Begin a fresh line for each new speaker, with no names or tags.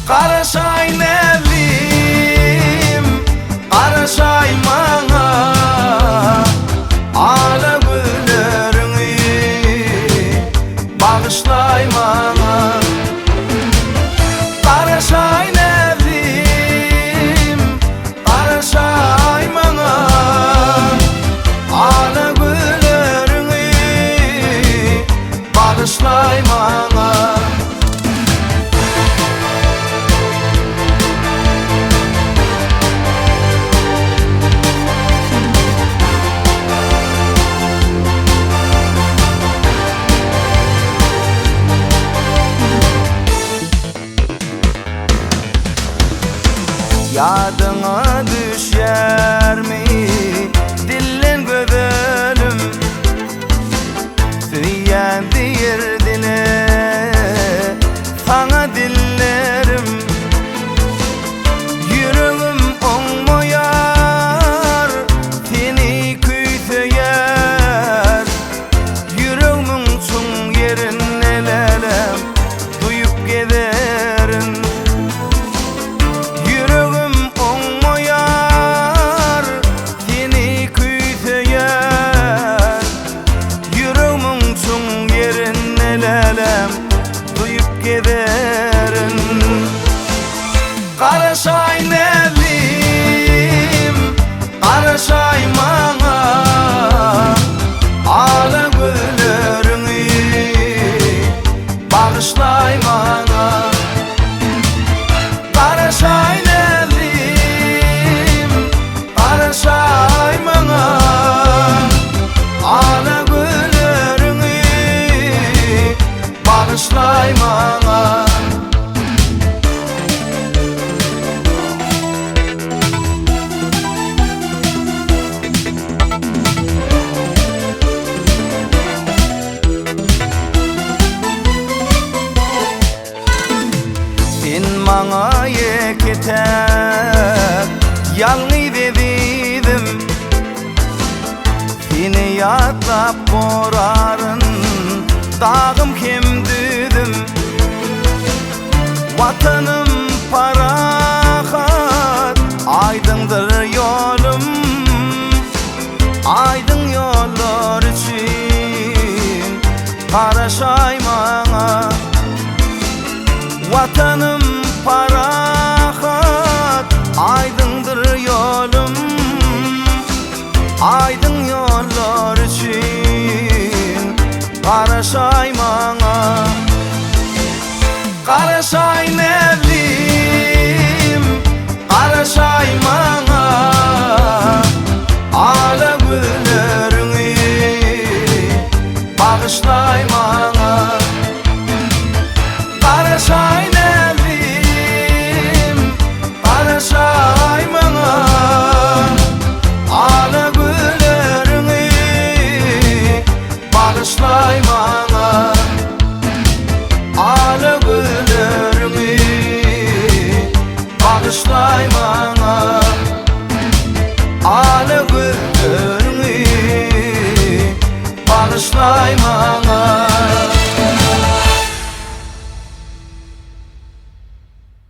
Garaşaý näzlim, garaşaý maňa, Ala gözleriňi bagyşlaý maňa. Garaşaý näzlim, garaşaý maňa, Ala gözleriňi bagyşlaý maňa. Ýadyňa düşýärmi dillen gözelim? Söýýän diýer dile saňa dillerim. Ýüregim oňmaýar, seni küýseýär. Ýüregimiň çuň ýerinde lälem duýup gezerin. Ýüregim oňmaýar, seni küýseýär. Ýüregimiň çuň ýerinde lälem duýup gezerin. Garaşaý näzlim, garaşaý maňa, Ala gözleriňi bagyşlaý maňa. Garaşaý näzlim, garaşaý maňa, Ala gözleriňi bagyşlaý maňa. Sen maňa ýeke-täk ýalňyz ezizim, Seni ýatlap goraryn dagym hem düzüm. Watanym parahat, aýdyňdyr ýolum, Aýdyň ýollar üçin garaşaý maňa. Watanym parahat, aýdyňdyr ýolum, Aýdyň ýollar üçin garaşaý maňa. Garaşaý näzlim, garaşaý maňa, Ala gözleriňi bagyşlaý maňa. Garaşaý näzlim, garaşaý maňa, Ala gözleriňi bagyşlaý maňa. Ala gözleriňi bagyşlaý maňa, Ala gözleriňi bagyşlaý maňa.